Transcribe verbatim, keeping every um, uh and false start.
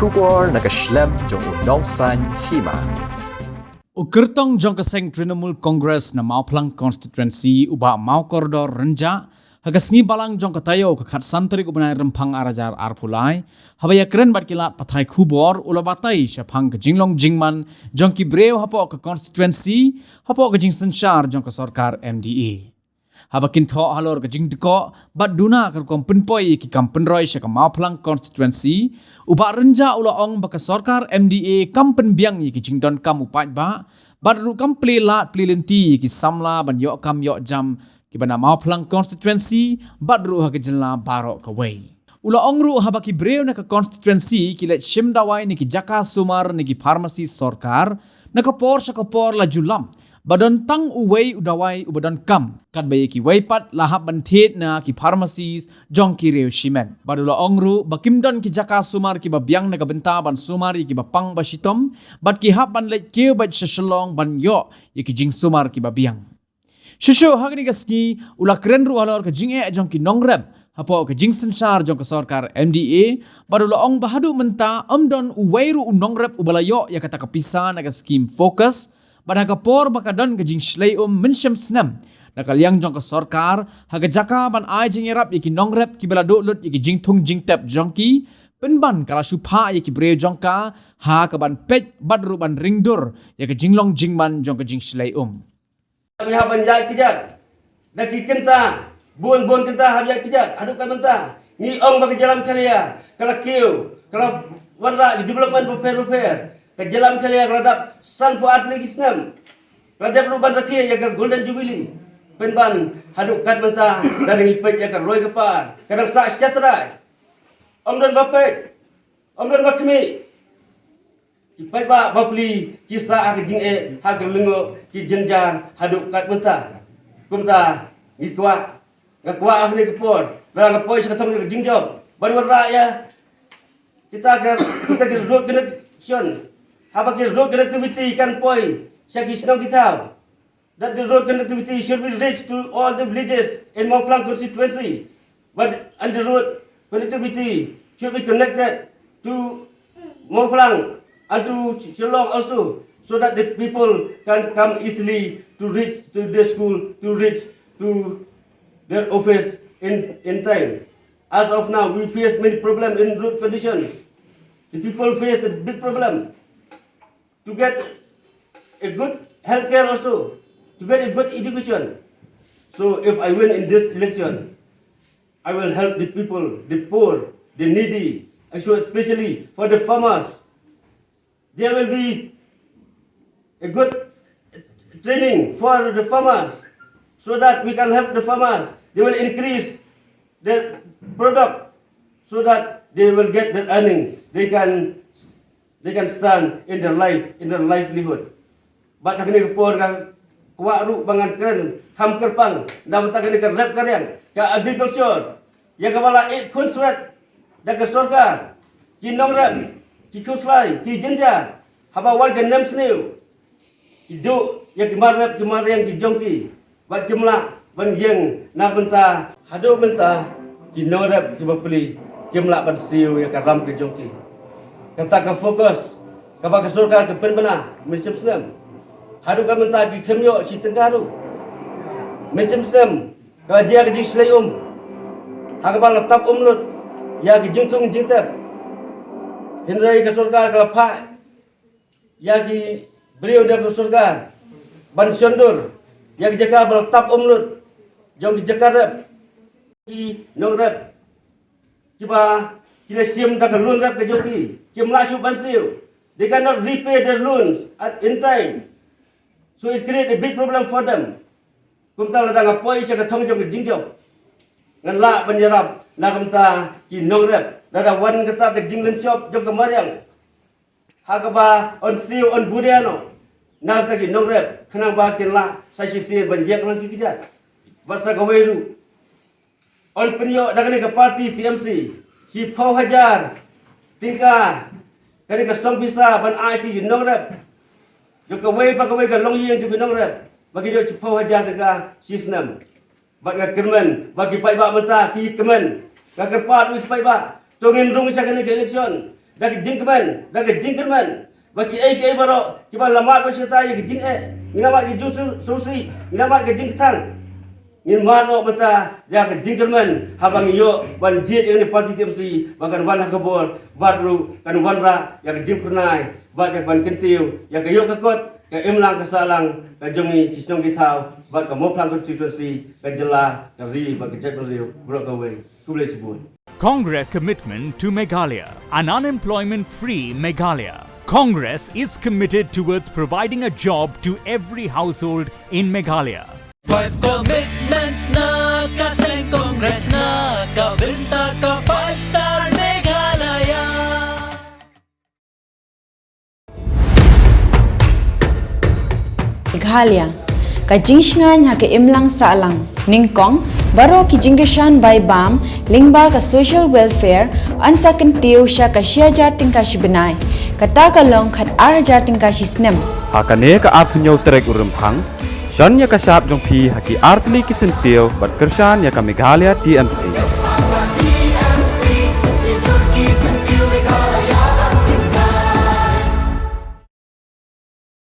Khubor na ka shlem jong u Nongsaiñ Hima. U kyrtong jong ka seng Trinamool Congress na Mawphlang Constituency, u Bah Mawkordor Rynjah, ha ka sngi Balang jong ka taïew, ka khatsan tarik u bnai Rymphang ar hajar arphew lai, haba ïakren bad ki lad pathai khubor, u la batai shaphang ka jinglong jingman jong ki briew hapoh ka constituency, hapoh ka jingsynshar jong ka sorkar M D A. Haba kynthoh halor ka jingdkoh bad duna ka rukom pynpoi ïa ki kam pynroi sha ka Mawphlang Constituency, u Bah Rynjah u la ong ba ka sorkar M D A kam pynbiang ïa ki jingdonkam u paidbah, bad ruh kam plie lad plie lynti ïa ki samla ban ïoh kam ïoh jam kiba na Mawphlang Constituency, bad ruh ha ka jylla baroh kawei. U la ong ruh haba ki briew na ka constituency ki leit shim dawai na ki jaka sumar na ki pharmacy sorkar, na ka por sha ka por la ju lam ba don tang uwei u dawai uba donkam, katba ïa kiwei pat la hap ban thied na ki pharmacies jong ki riew shimet. Bad u la ong ruh ba kim don ki jaka sumar kiba biang na ka bynta ban sumar ïa kiba pang ba shitom, bad ki hap ban leit kiew beit sha Shillong ban ïoh ïa ki jingsumar kiba biang. Shuh shuh ha kane ka sngi u la kren ruh halor ka jingeh jong ki nongrep hapoh ka jingsynshar jong ka sorkar M D A, bad u la ong ba haduh mynta ym don uwei ruh u nongrep uba la ïoh ïa kata ka pisa na ka skim FOCUS, bad ha ka por ba ka don ka jingshlei um mynshem snem na ka liang jong ka sorkar ha ka jaka ban ai jingïarap ïa ki nongrep kiba la duh lut ïa ki jingthung jingtep jong ki, pynban ka la shu phah ïa ki briew jong ka ha ka ban peit bad ruh ban ringdur ïa ka jinglong jingman jong ka jingshlei um. Ngi hap ban ïaid kjat da ki kynta, bun bun kynta hap ïaid kjat. Haduh ka mynta ngi ong ba ka jylla Meghalaya ka la kiew, ka la wanrah ki development bapher bapher. Ka jylla Meghalaya ka la dap sanphew ar tylli ki snem, ka la dep ruh ban rakhe ïa ka Golden Jubilee. Pynban haduh ka mynta lada ngi peit ïa ka roi ka par, ka dang sah shatrai. Ym don ba peit, ym don ba khmih. Ki paidbah bapli ki sah ha ka jingeh, ha ka lyngngoh, ki jynjar haduh kat mynta. Kumta ngi kwah, nga kwah ha kane ka por, lada nga poi sha ka thong ka jingjop, ban wanrah ïa kita ki, kita ki road connection. Haba ki road connectivity kan poi sha ki shnong ki thaw, that the road connectivity should be reached to all the villages in Mawphlang constituency. But, and the road connectivity should be connected to Mawphlang and to Shillong also, so that the people can come easily to reach to their school, to reach to their office in, in time. As of now, we face many problems in road condition. The people face a big problem to get a good healthcare also, to get a good education. So if I win in this election, I will help the people, the poor, the needy, and so especially for the farmers. There will be a good training for the farmers so that we can help the farmers. They will increase their product so that they will get their earning. They can, they can stand in their life, in their livelihood. Bad ha kane ka por nga kwah ruh ba ngan kren kham kyrpang na bynta kane ka rep ka riang, ka agriculture, ïa kaba la ïeh khun swet da ka sorkar. Ki nongrep, ki khuslai, ki jynjar, haba wan ka nemsniew, ki duh ïa ki mar rep ki mar riang ki jong ki, bad kim lah ban ïeng na bynta. Haduh mynta ki nongrep ki bapli kim lah ban siew ïa ka ram ka jong ki. Kata ka FOCUS kaba ka sorkar ka pynbna mynshem snem, haduh ka mynta ki khlem ïoh shi tyngka ruh. Mynshem snem ka jia ka jingshlei um, ha kaba la tap um lut ïa ki jingthung jingtep. Hynrei ka sorkar ka la phah ïa ki briew na ka sorkar ban shondur ïa ki jaka ba la tap um lut jong ki jaka rep. Ki nongrep kiba ki la shim da ka loan rep ka jong ki, kim lah shuh ban siew. They cannot repay their loans at, in time. So it create a big problem for them. Kumta lada nga poi sha ka thong jong ka jingjop, ngan lah ban ïarap na ka bynta ki nongrep. Lada wan kata ka jinglynshop jong ka mariang, ha kaba yn siew yn buria noh na ka bynta ki nongrep, khnang ba kin lah sa shisien ban ïeng lang ki kjat. Bad sa kawei ruh, yn pynïoh da kane ka party T M C shiphew hajar tyngka, kane ka song pisa ban ai sha ki nongrep jong kawei pa kawei ka longïing jong ki nongrep, ba kin ïoh shiphew hajar tyngka shi snem. Bad nga kyrmen ba ki paidbah mynta ki kmen, nga kyrpad ïa ki paidbah, to ngin rung sha kane ka election. Da ka jingkmen, da ka jingkyrmen ba kiei kiei baroh kiba la mad ba shata ïa ka jingeh, ngi la mad ka jingsur-, sursi, ngi la mad ka jingkthang. Ngin mad noh mynta ïa ka jingkyrmen haba ngi ïoh ban jied ïa kane ka party T M C ba kan wan ha ka bor bad ruh kan wanrah ïa ka jingphyrnai bad ïa ka ban kyntiew ïa ka ïoh ka kot, ka imlang ka sahlang ka jong ngi ki shnong ki thaw bad ka Mawphlang constituency, ka jylla, ka ri bad ka jaitbynriew baroh kawei. Khublei shibun. Congress commitment to Meghalaya. An unemployment free Meghalaya. Congress is committed towards providing a job to every household in Meghalaya. Five commitments na ka seng Congress na ka bynta ka five star Meghalaya. Meghalaya, ka jingshngaiñ ha ka imlang sahlang. Nyngkong, baroh ki jingkyrshan bai bam lyngba ka social welfare yn sa kyntiew sha ka shi hajar tyngka shi bnai, kata ka long khat ar hajar tyngka shi snem. Ha kane ka arphew tarik u Rymphang, shon ïa ka shap jong phi ha ki artylli ki syntiew ban kyrshan ïa ka Meghalaya T M C.